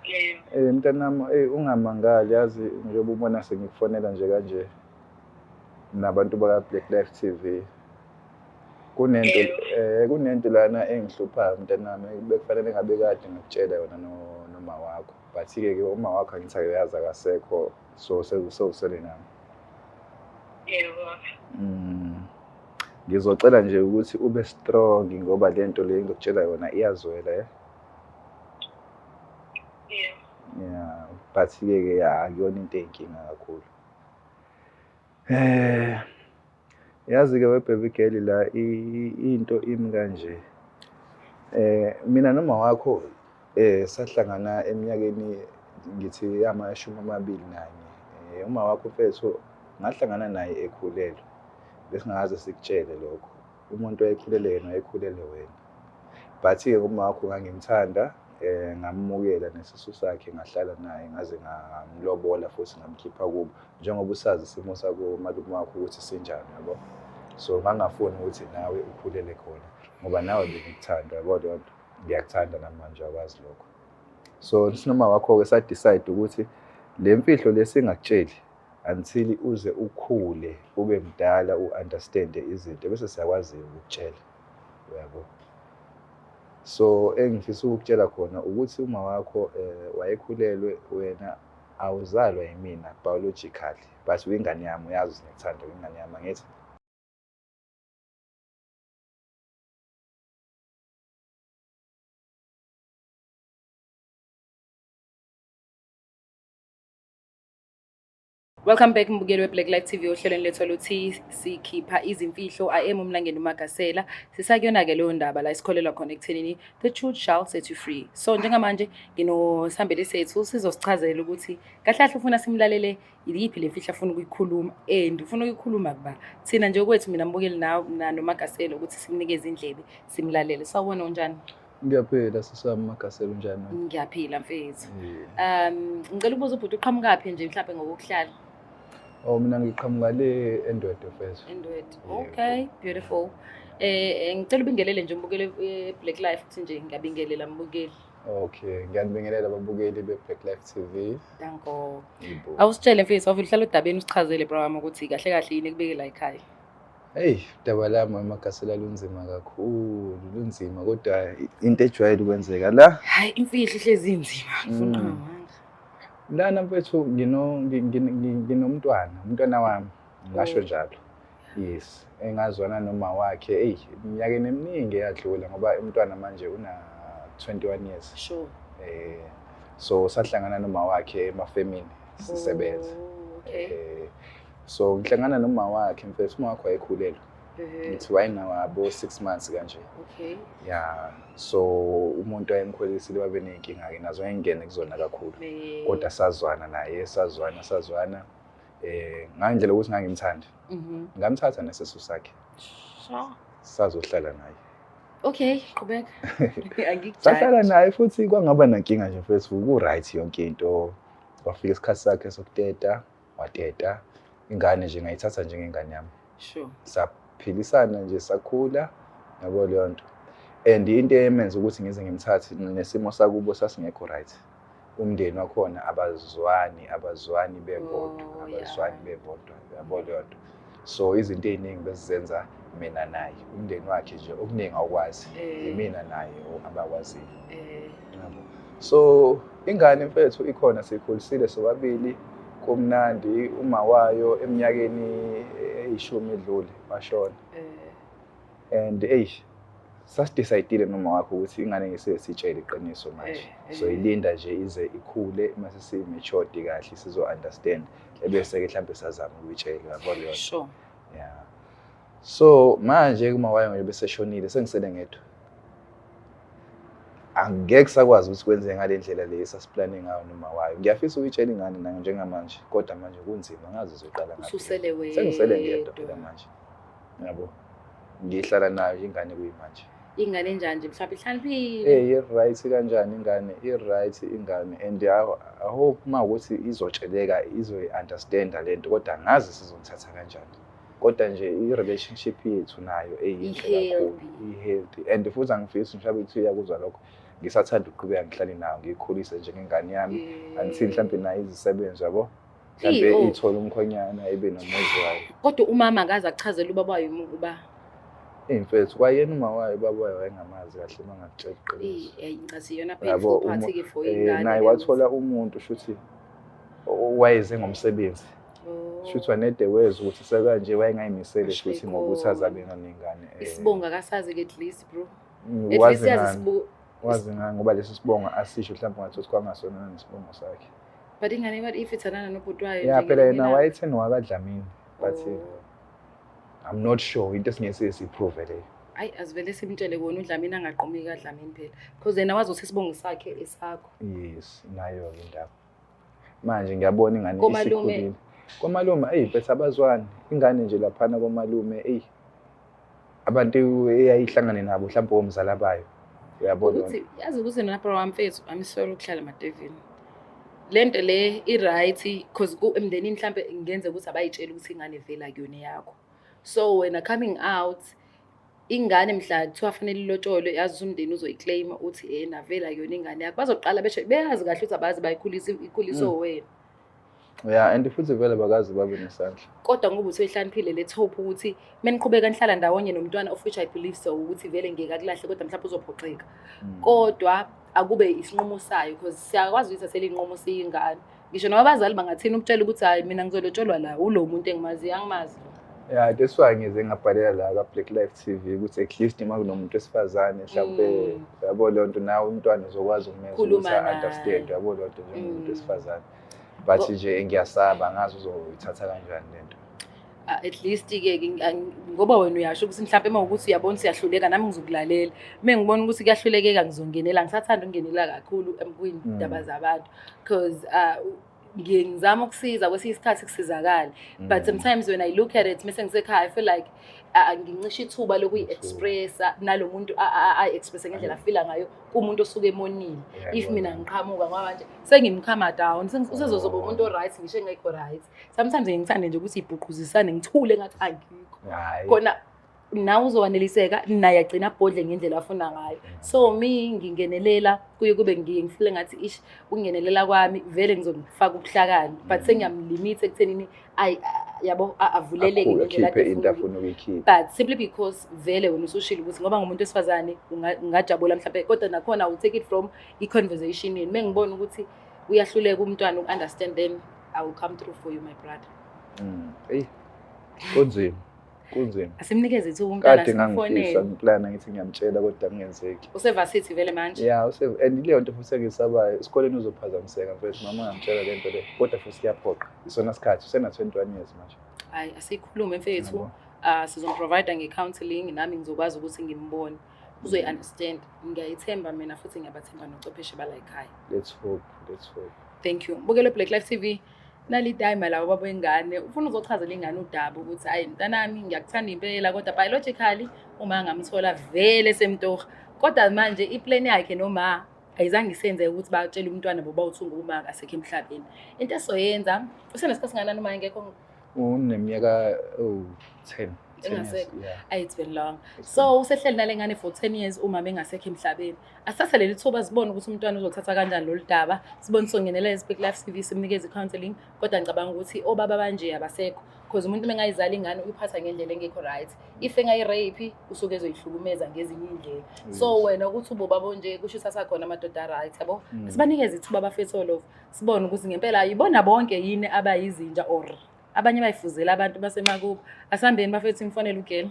Yebo. Mntanami, ungamangali yazi njengoba ubona sengikufonela nje kanje nabantu baka Black Life TV. Kunento Yebo. kunento lana engihluphayo mntanami, bekufanele ngabe kade ngakutshela yona no noma wakho. But ke ke uma wakho angithi akayazi akasekho, so sewusele nami. Yebo. Ngizocela nje ukuthi ube strong ngoba lento le engizokutshela yona iyazwela eh. Yebo. Yeah, but ke ke akuyona into eyinkinga kakhulu. Yazi ke we baby girl la into imi kanje. Mina noma wakho sahlangana eminyakeni ngithi yama-21. Uma wakho mfethu ngahlangana naye ekhulelwe. Besingakaze sikutshele lokho. Umuntu owayekhulele yena wayekhulele wena. But-ke uma wakho ngangimthanda, ngamukela nesisu sakhe, ngahlala naye ngaze ngamlobola futhi ngamkhipha kubo. Njengoba usazi isimo sakomalume wakho ukuthi sinjani, yabo. So ngangafuni ukuthi nawe ukhulele khona ngoba nawe bengikuthanda, yabo leyo nto. Ngiyakuthanda namanje, akwazi lokho. So sinoma wakho-ke sa-decide ukuthi le mfihlo le singakutsheli until uze ukhule ube mdala u-understande izinto bese siyakwazi ukukutshela, uyabo. So engifisa ukukutshela khona ukuthi uma wakho wayekhulelwe wena awuzalwa yimina biologically, but uyingane yami, uyazi ngikuthanda, uyingane yami, angithi? Welcome back mbukeli we-Black Life TV ohlelweni lethu oluthi sikhipha izimfihlo. I am uMlangeni uMagasela. Sisakuyona-ke leyo ndaba la esikholelwa khona ekuthenini the truth shall set you free. So njengamanje nginosihambeli sethu sizosichazela ukuthi kahle kahle ufuna simlalele iyiphi le mfihlo afuna ukuyikhuluma and ufuna ukuyikhuluma kuba thina nje okwethu mina mbukeli nawe noMagasela ukuthi simnikeze indlebe simlalele. Sawubona, unjani? Ngiyaphila sisami Magasela, unjani wena? Ngiyaphila mfethu. Ngicela ukubuza ubhuti uqhamukaphi nje mhlawumbe ngokuhlala? Oh, mina ngiqhamuka le eNdwedwe mfethu. eNdwedwe. Yebo. Okay, beautiful. Ngicela ubingelele nje umbukeli Black Life uthi nje ngiyabingelela mbukeli. Okay, ngiyanibingelela ababukeli be-Black Life TV. Danko. Yebo. Awusitshele mfethu, awuvele uhlale odabeni usichazele bro wami ukuthi kahle kahle yini ekubeke la ekhaya. Hey, udaba lami Magasela lunzima kakhulu, lunzima kodwa into ejwayele ukwenzeka la. Hayi, imfihlo ihlezi inzima, ngifuna ngamanga. Lana mfethu nginomntwana, umntwana wami, ngisho njalo. Yes, engazwana noma wakhe, hey, iminyakeni eminingi eyadlula ngoba umntwana manje una 21 years. Sure. So sahlangana noma wakhe emafemini sisebenza. Oh, okay. So ngihlangana noma wakhe mfethu, uma wakhe wayekhulelwe. Ngithi wayenawabo 6 months kanje. Okay. Yeah, so umuntu wayemkhulisile babe nenkinga ke nazo, ngingene kuzona kakhulu. Kodwa sazwana naye, sazwana. Ngandlela ukuthi ngangimthanda. Ngamthatha nesisu sakhe. Sure. Sazohlala naye. Okay, qhubeka. Angikujaji. Sahlala naye futhi kwangaba nankinga nje mfethu, ku right yonke into. Kwafika isikhathi sakhe sokuteta, wateta. Ingane nje ngayithatha njengengane yami. Sure. Saphilisana nje sakhula, yabo leyo nto. And into eyenza ukuthi ngize ngimthathe nesimo sakubo sasingekho right. Umndeni wakhona abazwani bebodwa, abazwani bebodwa, yabo leyo nto. So izinto eziningi besizenza mina naye, umndeni wakhe nje okuningi awukwazi, yimina naye abakwaziyo. Yabo. So ingane mfethu ikhona, siyikhulisile sobabili, kumnandi. Uma wayo eminyakeni eyishumi edlule washona. And eish, sasidecidile noma wakho ukuthi ingane ngise sitshele iqiniso manje. So ilinda nje ize ikhule mase si-matured kahle sizo understand, ebese ke mhlambe sazama ukuyitshela, yabo leyo nto. Sure. Yeah. So manje kuma wayo nje bese shonile, sengisele ngedwa. Angeke sakwazi ukuthi kwenze ngale ndlela le esasiplane ngayo noma wayo. Ngiyafisa ukuyitshela ingane nayo njengamanje, kodwa manje kunzima, ngazi izoqala ngaphi. Ususele wedwa. Sengisele ngedwa phela manje. Yabo. Ngihlala nayo ingane kuyimanje. Ingane enjani nje mhlawumbe ihlaniphile? I-right kanjani ingane? I-right ingane and I hope uma ukuthi izotsheleka, izoyi-understanda lento, kodwa angazi sizothatha kanjani. Kodwa nje i-relationship yethu nayo eyinhle kakhulu, i-healthy. And futhi angifisi mhlawumbe ukuthi iyakuzwa lokho. Ngisathanda ukuqhubeka ngihlale nayo, ngiyikhulise njengengane yami until mhlampe nayo izisebenze, yabo, mhlampe oh. ithole umkhonyana, ibe nomuzi wayo. Kodwa umama akaze akuchazele ubaba wayo ukuba Eyi mfethu, kwayena uma wayo, ubaba wayo wayengamazi kahle uma ngakutshela iqiniso. Eyi, ngicathi iyona Yabo, painful part-ke for ingane naye leyo. Wathola umuntu shuthi wayeze ngomsebenzi. Oh. Shuthi wanede wezwa ukuthi sekanje, wayengayimisele futhi ngokuthi Ashayikho. azabe nonengane. Isibongo akasazi-ke at least, bro. At Wazi least yazi ngani? Wazi ngani, ngoba lesi sibongo asisho, mhlawumbe ungathi ukuthi kwangasona nesibongo sakhe. But ingane, what if ithandana nobhuti wayo Ya, nje phela ngelinye yena ilanga? wayetheni wakaDlamini, but Oh. I'm not sure, into esingeke siyiprove leyo. Hayi, asivele simtshele kona uDlamini, angaqomeki kaDlamini phela, because yena wazi ukuthi isibongo sakhe esakho. Yes, nayo-ke indaba. Manje ngiyabona ingane Komalume. isikhulile. Komalume, eyi bethe abazwani. Ingane nje laphana komalume, eyi abantu eyayihlangane nabo mhlawumbe omzala bayo. Uyabona? Ukuthi yazi ukuthi nalapha wami mfethu, I'm sorry ukuhlala emadevini, le nto le i-right, cause emndenini mhlampe ngenzeka ukuthi abayitsheli ukuthi ingane vela kuyona yakho. So wena coming out, ingane mhla kuthiwa fanele ilotsholwe, yazi ukuthi umndeni uzoyiclaima uthi ena vela kuyona ingane yakho. Bazoqala besho beyazi kahle ukuthi abazi bayikhulisa, ikhuliswe wena. Yeah, and futhi vele bakaze babe nesandla. Kodwa ngoba uthi uyihlaniphile le hope ukuthi meniqhubeka nihlala ndawonye nomntwana, of which I believe so ukuthi vele ngeke akulahle, kodwa mhlawumbe uzophoxeka. Kodwa akube isinqumo sayo, because siyakwazi ukuyithathela iy'nqumo siyingane. Ngisho noma abazali bangathini ukutshela ukuthi hhayi, mina ngizolotsholwa la ulo muntu engimaziyo, angimazi lo. Yeah, that's why ngize ngabhalela la ka-Black Life TV ukuthi at least uma kunomuntu wesifazane mhlawumbe, yabo, leyo nto nawe umntwana uzokwazi ukumenza Khuluma ukuthi naye. a-understand, yabo, leyo nto njengomuntu wesifazane. But nje ngiyasaba, angazi uzoyithatha kanjani lento. Ah, at least-ke ngoba wena uyasho ukuthi mhlawumpe uma ukuthi uyabona siyahluleka, nami ngizokulalela. Uma ngibona ukuthi kuyahlulekeka, ngizongenela. Ngisathanda ukungenela kakhulu kwiy'ndaba zabantu, because ngiye ngizama ukusiza, kwesinye isikhathi kusizakale, but sometimes when I look at it mese ngisekhaya, I feel like ngincisha ithuba lokuyi-expressa nalo muntu ayi-expresse ngendlela afila ngayo kumuntu osuke emonile. If mina ngiqhamuka, ngoba manje sengimcalma down, usezozoba umuntu o-right ngisho engekho right. Sometimes ngiye ngithande nje ukuthi ibhuquzisane, ngithule ngathi angikho. Hhayi. Khona nawe uzowaneliseka, naye agcina abhodle ngendlela afuna ngayo. So me ngingenelela kuye kube ngiye ngifile ngathi ish, ukungenelela kwami vele ngizofaka ubuhlakani, but sengiyamlimitha ekuthenini ayi, yabo, avuleleke ngendlela akhiphe ade into efuna. Afuna ukuyikhipha. But simply because vele wena usushilo ukuthi ngoba ngumuntu wesifazane ungajabula mhlawumbe, kodwa nakhona I will take it from i-conversation yenu. Uma ngibona ukuthi uyahluleka umntwana uku-understand, then I will come through for you, my brother. Eyi, kunzima, kunzima. Asimnikeze ithuba umntwana, Kade ngangifisa, simfonele. ngiplana ngithi ngiyamtshela, kodwa kungenzeki. Usevasithi vele manje. Ya, and leyo nto futhi engiyisabayo, esikoleni uzophazamiseka mfethu mama ngamtshela le nto le, kodwa futhi kuyaphoqa, isona sikhathi usena-21 years manje. Hayi, asikhulume mfethu. Yabo. Sizomprovide nge-counselling, nami ngizokwazi ukuthi ngimbone, uzoyi-understand. Ngiyayithemba mina, futhi ngiyabathemba nochwepheshe bala ekhaya. Let's hope, let's hope. Thank you. Bukele Black Life TV. Nali timer lawo baba wengane ufuna uzochazela ingane udaba ukuthi hayi mntanami, ngiyakuthanda impela, kodwa biologically uma ngamthola vele semtoha, kodwa manje iplan yakhe noma ayizange isenzeke ukuthi batshele umntwana boba uthi unguma akasekho emhlabeni. Into esoyenza, usenesikhathi singanani uma engekho? Uneminyaka ewu-10. 10 years. Engasekho. Yeah. Ayi, it's been long. So usehleli nale ngane for 10 years umama engasekho emhlabeni. Asithathe leli thuba sibone ukuthi umntwana uzothatha kanjani lolu daba, sibone songenela eSpeak Life TV, simnikeze i-counselling. Kodwa ngicabanga ukuthi obaba banje abasekho, because umuntu uma engayizali ingane uyiphatha ngendlela engekho right. If engayi-rape, usuke ezoyihlukumeza ngezinye iy'ndlela. So wena ukuthi ubobaba onje, kusho ukuthi asakhona amadoda right, yabo. Sibanikeze ithuba abafethu olovo, sibone ukuthi ngempela yibona bonke yini abayizinja or abanye bayifuzela abantu basemakubo. Asihambeni bafethu, imfonele ugela.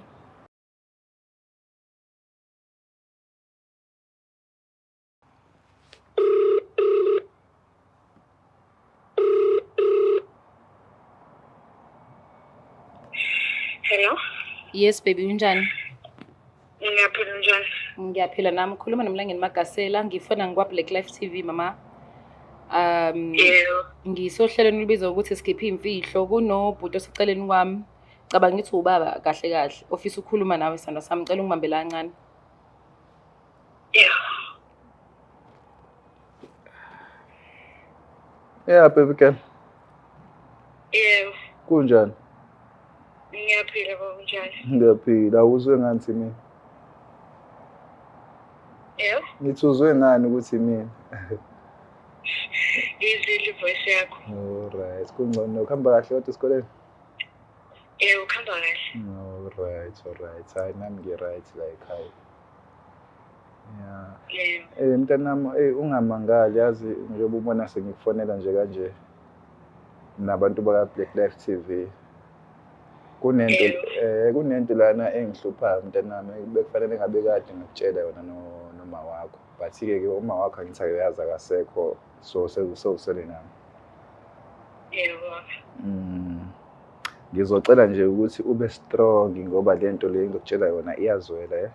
Hello. Yes baby, unjani? Ngiyaphila, njani? Ngiyaphila nami. Khuluma noMlangeni Magasela, ngifona ngikwa Black Life TV, mama. Yebo. Ngisohlelweni olubizwa ukuthi sikhiphe imfihlo. Kunobhuti oseceleni kwami. Cabanga ngithi ubaba kahle kahle. Ofisa ukukhuluma nawe, sithando sami. Cela ungibambele kancane. Yebo. Yeah, baby girl. Yebo. Kunjani? Ngiyaphila baba, njani? Ngiyaphila, awuzwe ngathi mina. Yebo. Ngithi uzwe ngani ukuthi mina? Ngizwile ivoice yakho. Alright, kungcono. Kuhamba kahle kodwa esikoleni? Yebo, kuhamba kahle. Alright, alright. Hayi nami ngi-right la ekhaya. Yeah. Yebo. Eh mntanami, eh ungamangali yazi njengoba ubona sengikufonela nje kanje nabantu baka Black Life TV. Kunento kunento lana engihluphayo mntanami bekufanele ngabe kade ngakutshela yona no noma wakho. But ke ke uma wakho angithi akayazi akasekho so sewusele nami. Yebo. Ngizocela nje ukuthi ube strong ngoba lento le engizokutshela yona iyazwela eh.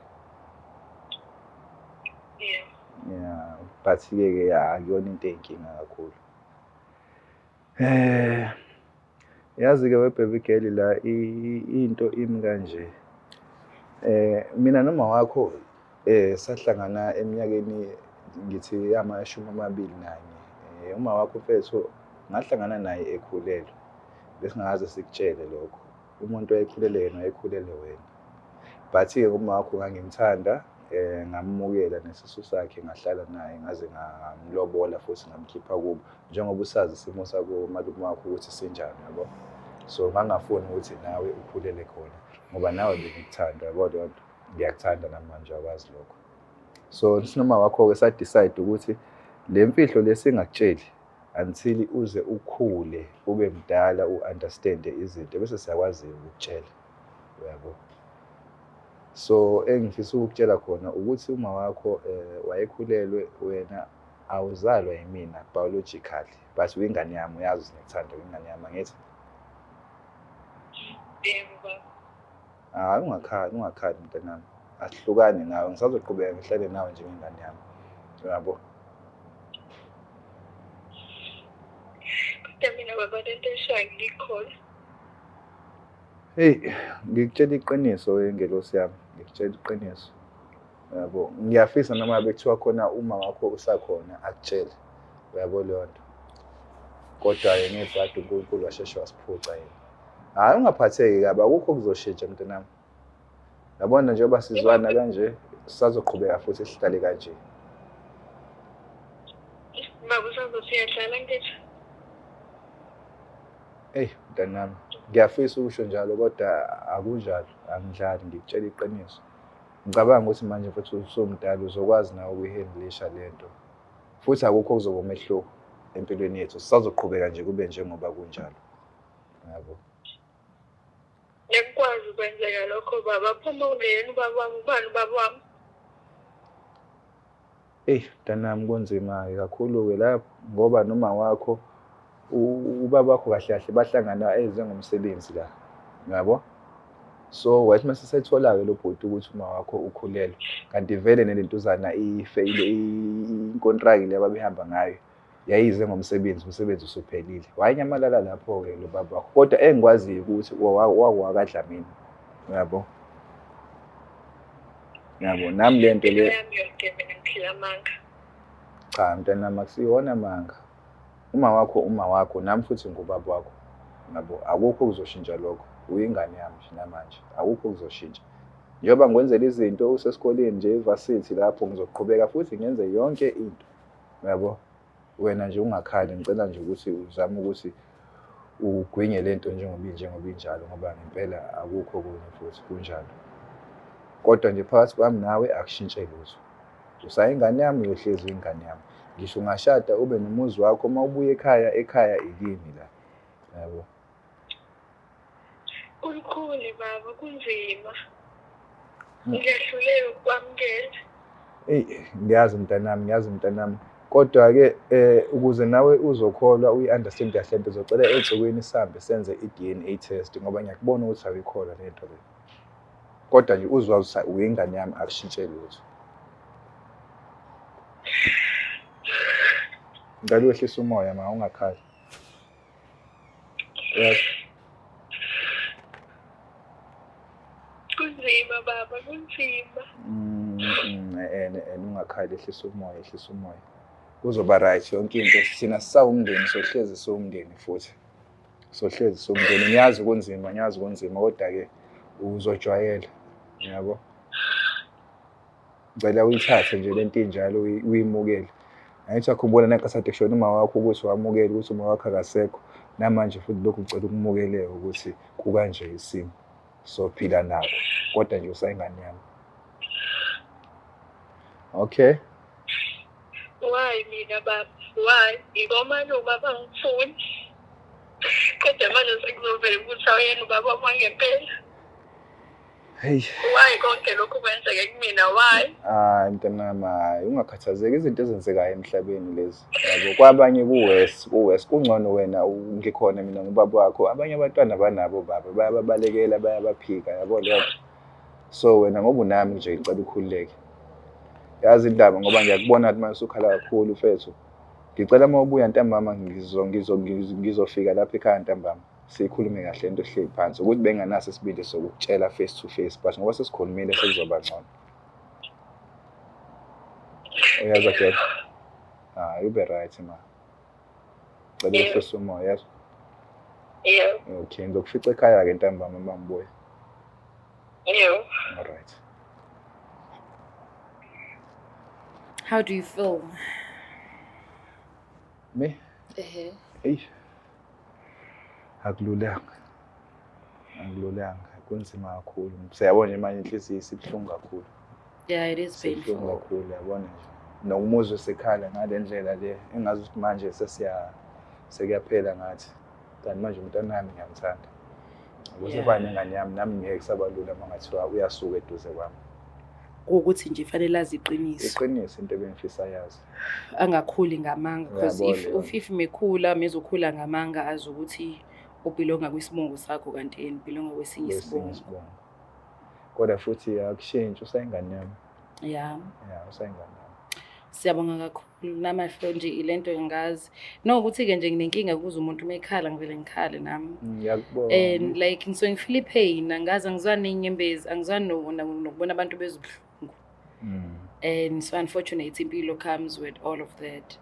Yebo. Yeah, but ke ke akuyona into eyinkinga kakhulu. Eh yazi ke we baby girl la into imi kanje. Mina noma wakho sahlangana eminyakeni ngithi yama-21. Uma wakho mfethu ngahlangana naye ekhulelwe. Besingakaze sikutshele lokho. Umuntu owayekhulelwe yena wayekhulelwe wena. But-ke uma wakho ngangimthanda ngamukela nesisu sakhe ngahlala naye ngaze ngamlobola futhi ngamkhipha kubo. Njengoba usazi isimo sakomalume wakho ukuthi sinjani yabo. So ngangafuni ukuthi nawe ukhulele khona ngoba nawe bengikuthanda yabo leyo nto. Ngiyakuthanda namanje akwazi lokho. So sinoma wakho-ke sa-decide ukuthi le mfihlo le singakutsheli until uze ukhule ube mdala u-understand-e izinto bese siyakwazi ukukutshela uyabo. So engifisa ukukutshela khona ukuthi uma wakho wayekhulelwe wena awuzalwa yimina biologically but uyingane yami uyazi ngikuthanda uyingane yami angithi? Yebo baba. Hayi ungakhali ungakhali mntanami. Asihlukane nawe ngisazoqhubeka ngihlale nawe njengengane yami. Uyabo? Kodwa mina baba lento eshayo ngikholwa. Hey, ngikutshela iqiniso ngelosi yami, ngikutshela iqiniso. Uyabo? Ngiyafisa noma bekuthiwa khona uma wakho usakhona akutshele. Uyabo leyo nto. Kodwa-ke ngebhadi uNkulunkulu washeshe wasiphuca yena. Hhayi ungaphatheki kabi akukho okuzoshintsha mntanami. Yabona njengoba sizwana kanje sisazoqhubeka futhi sihlale kanje. Baba usazothi uyadlala ngithi. Eyi mntanami, ngiyafisa ukusho njalo kodwa akunjalo, angidlali ngikutshela iqiniso. Ngicabanga ukuthi manje futhi usumdala uzokwazi nawe ukuyihandlisha le nto. Futhi akukho okuzoba umehluko empilweni yethu, sisazoqhubeka nje kube njengoba kunjalo. Yabo. Ngikwazi ukwenzeka lokho baba, phuma ungeyena ubaba wami, ubani ubaba wami? Eyi mntanami kunzima-ke kakhulu-ke lapho ngoba noma wakho ubaba wakho kahle kahle bahlangana eze ngomsebenzi la yabo. So wathi mase sethola-ke lo bhuti ukuthi uma wakho ukhulelwe kanti vele nelentuzana ifeyile inkontraki le ababehamba ngayo yayize ngomsebenzi, umsebenzi usuphelile. Wayenyamalala lapho-ke lo baba wakho kodwa engikwaziyo ukuthi wakwakaDlamini uyabo. Yabo nami le nto le yami yonke mina ngiphila amanga. Cha mntanami akusiwona amanga. Uma wakho uma wakho nami futhi ngubaba wakho. Yabo akukho okuzoshintsha lokho. Uyingane yami nje namanje. Akukho okuzoshintsha. Njengoba ngikwenzela izinto usesikoleni nje evarsity lapho ngizoqhubeka futhi ngenze yonke into. Yabo wena nje ungakhali ngicela nje ukuthi uzame ukuthi ugwinye lento njengoba injengoba injalo ngoba ngempela akukho okunye futhi kunjalo. Kodwa nje phakathi kwami nawe akushintshe lutho. Usayingane yami uyohlezi uyingane yami. Ngisho ungashada ube nomuzi wakho uma ubuya ekhaya, ekhaya ikini la. Yabo. Kulukhuni baba, kunzima. Ngiyahluleka ukwamukela. Eyi ngiyazi mntanami, ngiyazi mntanami. Kodwa-ke ukuze nawe uzokholwa uyi-understand kahle lento uzocela ey'nsukwini sihambe senze i-D_N_A test ngoba ngiyakubona ukuthi awuyikholwa le nto le. Kodwa nje uzwazi ukuthi uyingane yami akushintshe lutho. Ngicela uwehlise umoya ma ungakhali. Yes. Kunzima baba, kunzima. Ungakhali, ehlisa umoya, ehlisa umoya. Kuzoba right yonke into. Thina sisawumndeni, sohlezi siwumndeni futhi. Sohlezi siwumndeni. Ngiyazi kunzima, ngiyazi kunzima kodwa-ke uzojwayela. Yabo? Ngicela uyithathe nje lento injalo uyimukele. Angithi uyakhumbula nankasathi kushona uma wakho ukuthi wamukela ukuthi uma wakho akasekho. Namanje futhi lokhu ngicela ukumukele ukuthi kukanje isimo. Sophila nakho. Kodwa nje usayingane yami. Okay. Why mina baba? Why? Ngomalume abangifuni. Kodwa manje sekuzovela ukuthi awuyena ubaba wangempela. Hey. Why konke lokhu kwenzeke kumina? Why? Hayi mntanami, hayi ungakhathazeki, izinto ezenzekayo emhlabeni lezi. Yabo, kwabanye kuwes, kuwes kungcono wena ngikhona mina ngubaba wakho. Abanye abantwana banabo baba, bayababalekela, bayabaphika, yabo leyo nto. So wena ngoba unami nje ngicela ukhululeke. Yazi indaba ngoba ngiyakubona ukuthi manje usukhala kakhulu mfethu. Ngicela uma ubuya ntambama ngizofika lapha ekhaya ntambama. Sikhulume kahle into ehleli phansi ukuthi benganaso isibindi sokukutshela face to face, but ngoba sesikhulumile sekuzoba ngcono. Uyazwa girl? Hayi ube right ma. Cela uhlise umoya yezwa. Yebo. Okay, ngizokufica ekhaya ke ntambama uma ngibuya. Yebo. All right. How do you feel? Me? Ehhe. Eyi. Akululanga. Akululanga. Kunzima kakhulu. Siyabona nje manje inhliziyo isibuhlungu kakhulu. Yeah, it is Sibuhlungu painful. kakhulu yabona nje. Nokumuzwa esekhala ngale ndlela le engazi ukuthi manje sesiya sekuyaphela ngathi. Kanti manje umntanami ngiyamthanda. Ukuze Yeah. fane nengane yami nami ngeke kusaba lula uma ngathiwa uyasuka eduze kwami. Ukuthi nje fanele azi iqiniso. Iqiniso into ebengifisa yazi. Angakhuli ngamanga because Uyabona if leyo if mekhula mezokhula ngamanga azi ukuthi ubelonga kwisibongo sakho kanti yena ubelonga kwesinye Kwesinye isibongo. isibongo. Kodwa futhi akushintshe usayingane yami. Yeah. Yeah, usayingane yami. Siyabonga kakhulu namahlo nje ilento ngazi. No ukuthi ke nje nginenkinga kuze umuntu mekhala ngivele ngikhale nami. Ngiyakubona. And like ngisuke ngifeel ipain, angazi angizwani ney'nyembezi, angizwani nokubona abantu bezubuhlungu. And so unfortunate impilo comes with all of that.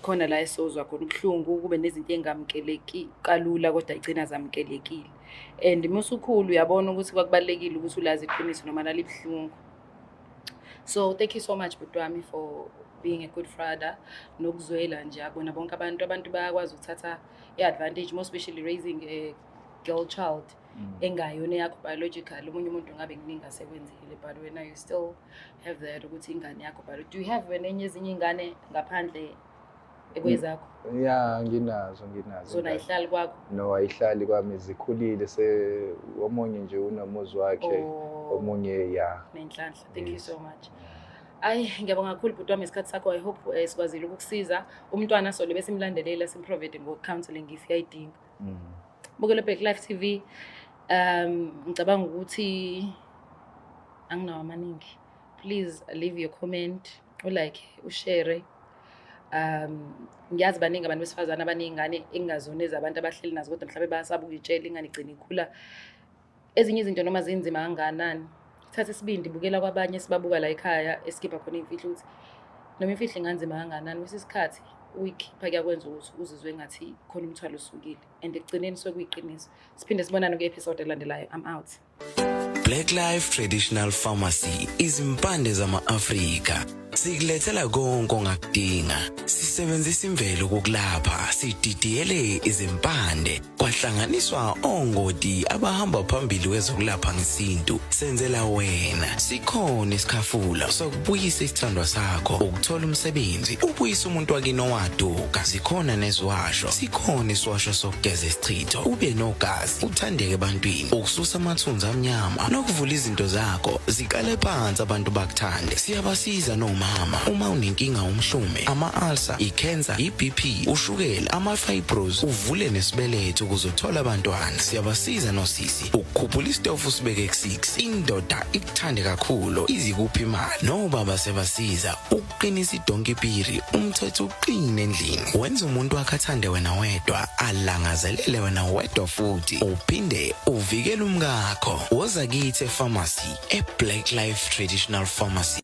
Khona la esozwa khona ubuhlungu kube nezinto engamukeleki kalula kodwa igcina zamukelekile. And musukhulu uyabona ukuthi kwakubalekile ukuthi ulazi iqiniso noma lalibuhlungu. So thank you so much bhuti wami for being a good father nokuzwela nje akubona bonke abantu bayakwazi ukuthatha i-advantage, more especially raising a girl child engayona yakho biological. Omunye umuntu ngabe kuningi asekwenzile, but wena you still have that ukuthi ingane yakho. But do you have wena enye ezinye ingane ngaphandle ekwezakho? Yeah, nginazo. Zona ayihlali kwakho? No, ayihlali kwami, zikhulile, se omunye nje unomuzi wakhe, Oh. omunye ya. Nenhlanhla. Thank you Yes. so much. Ayi ngiyabonga kakhulu bhuti wami isikhathi sakho. I hope sikwazile ukukusiza. Umntwana sole besimlandelela simprovide ngo-counseling if uyayidinga. Bukela Black Life TV. Ngicabanga ukuthi anginawo amaningi. Please leave your comment, ulike, ushare. Ngiyazi baningi abantu besifazane abaney'ngane engingazona ezabantu abahleli nazo kodwa mhlawumbe bayasaba ukuyitshela ingane igcine ikhula. Ezinye izinto noma zinzima kangakanani. Thatha isibindi, bukela kwabanye sibabuka la ekhaya esikhipha khona iy'mfihlo ukuthi noma imfihlo inganzima kangakanani kwesinye isikhathi uyikhipha kuyakwenza ukuthi uzizwe engathi khona umthwalo usukile and ekugcineni sekuyiqiniso. Siphinde sibonane kwi-episode elandelayo. I'm out. Black Life Traditional Pharmacy, izimpande zama-Afrika. Sikulethela konke ongakudinga. Sisebenzisa imvelo ukukulapha, sididiyele izimpande, kwahlanganiswa ongoti abahamba phambili kwezokulapha ngesintu. Senzela wena. Sikhona isikhafula sokubuyisa isithandwa sakho, ukuthola umsebenzi, ubuyise umuntu wakini owaduka. Zikhona neziwasho, sikhona isiwasho sokugeza isichitho, ube nogazi, uthandeke ebantwini, ukususa amathunzi amnyama nokuvula izinto zakho ziqale phansi abantu bakuthande. Siyabasiza nomama uma unenkinga umhlume, ama-ulcer, i-cancer, i-BP, ushukela, ama-fibros, uvule nesibeletho ukuze uthole abantwana. Siyabasiza nosisi ukukhuphula isitofu sibeke ku-6, indoda ikuthande kakhulu izikuphi imali. Nobaba sebasiza ukuqinisa idonki piri, umthetho uqine endlini, wenza umuntu wakhe athande wena wedwa, alangazelele wena wedwa, futhi uphinde uvikele umkakho. Woza kithi epharmacy, e-Black Life Traditional Pharmacy.